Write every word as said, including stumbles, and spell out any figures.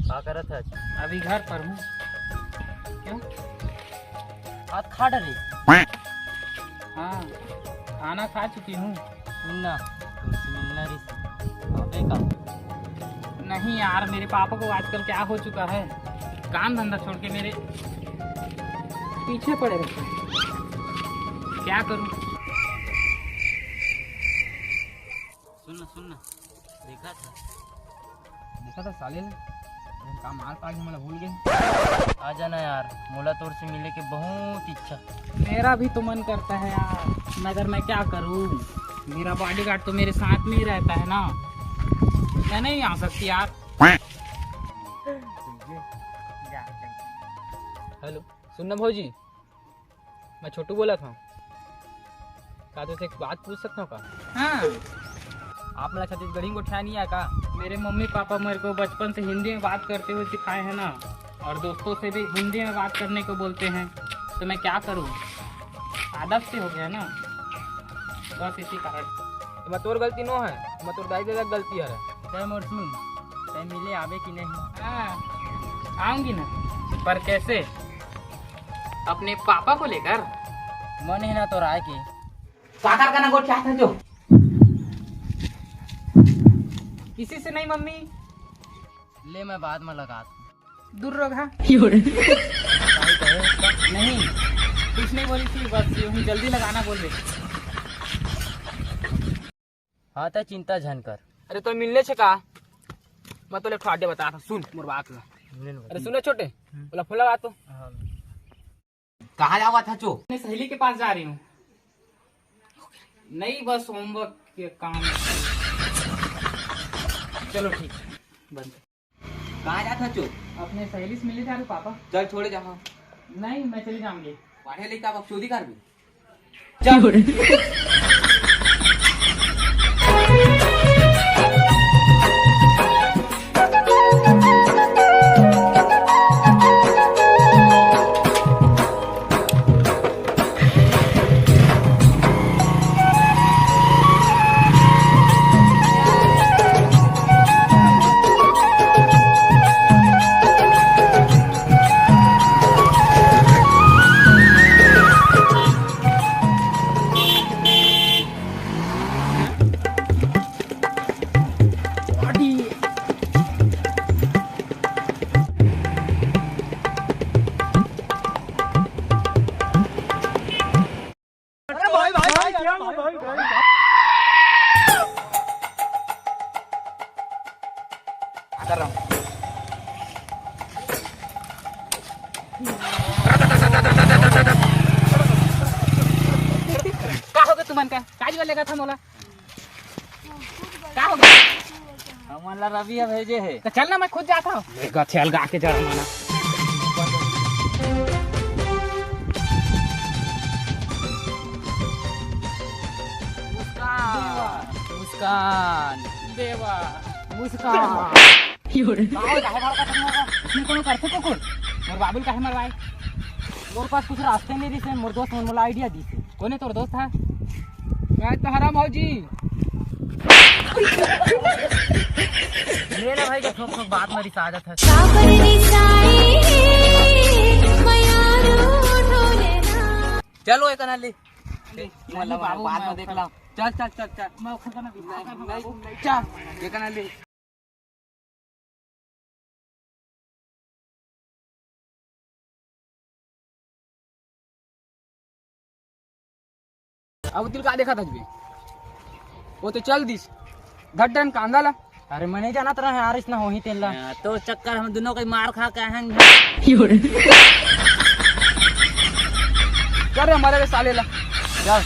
का करत हस? अभी घर पर हूँ। क्यों? हाथ खा डरे। हाँ, खाना खा चुकी हूँ। सुन ना, तुझसे मिलना रिस आवे का? नहीं यार, मेरे पापा को आजकल क्या हो चुका है, काम धंधा छोड़ के मेरे पीछे पड़े रहते हैं। क्या करूँ? सुन ना, सुन ना, देखा था। देखा था साले ने? अरे का मार काट के मोला भूल गए। आ जाना यार, मोला तोर से मिले के बहुत इच्छा। मेरा भी तो मन करता है यार, मगर मैं क्या करूँ, मेरा बॉडीगार्ड तो मेरे साथ में ही रहता है ना, मैं नहीं आ सकती यार। हेलो, सुन ना भौजी, मैं छोटू बोला था। का तुझसे एक बात पूछ सकता हूँ का? हाँ। आप मला छत्तीसगढ़ी में गोठिया नहीं आया का? मेरे मम्मी पापा मेरे को बचपन से हिंदी में बात करते हुए सिखाए हैं ना, और दोस्तों से भी हिंदी में बात करने को बोलते हैं, तो मैं क्या करूँ, आदत से हो गया ना, बस इसी कारण। तो मैं तोर गलती नो है, मैं तोर दाई ददा के गलती है। तय मोर सुन, तय मिले आवे कि नहीं? हाँ, आऊंगी ना, पर कैसे? अपने पापा को लेकर? मन है ना तो राय के। साकार का ना गोठ चाहता जो। किसी से नहीं मम्मी। ले मैं बाद में लगा दूँ। दूर रहा। नहीं, कुछ नहीं बोली थी, बस यूं ही जल्दी लगाना बोल रही। हाँ, त चिंता झन कर। अरे, तो मिलने छे का? मैं तो ले ठो आइडिया बता था, सुन मोर बात ला। अरे, सुन ना छोटे, बोला फोन लगा तो। कहाँ जावा था चो? अपने सहेली के पास जा रही हूँ। नहीं, बस होमवर्क के काम। चलो ठीक, बंद। कहाँ जात हस चो? अपने सहेली से मिलने जा रहे पापा। चल छोड़े जाओ। नहीं, मैं चली जाऊंगी। पढ़े लिखा बकचोदी कर भी। चल। अरे भाई, भाई, भाई, क्या हुआ, भाई, भाई? का हो गे तुमन का? काज वाले का था मोला? का हो गे? हमन ला रवि ह भेजे हे। तो चल ना, मैं खुद जाता हूँ। ले गथे अलगा के जरा माना। मुस्कान, मुस्कान, देवा, मुस्कान। काहे, काहे भड़का था मोर? इसने कोनो करथे कुकुर? मोर बाबू ल काहे मरवाए? मोर पास कुछ रास्ते नहीं रहिसे, मोर दोस्त मन मोला आइडिया दीसे। कोने तोर दोस्त ह? मैं तो हरा भौजी। ले ना भाई, के ठोक ठोक बात में रिसा जात हस। काबर रिसाई हे, मयारू ढोले ना। चलो, एक ना ले। ले, मतलब, बाबू, बाद में देख ला। चल, चल, चल, चल। मैं ओखर का ना नहीं, नहीं, चल, एक ना ले। अब दिल का देखा था बे? वो तो चल दिस। धड्डन कांदा ला। अरे, मैं नहीं जानत रहा यार, इसना होही तेला। हाँ, तो चक्कर हम दोनों के मार खा के हैं। चल रे, हमारे साले ला। चल।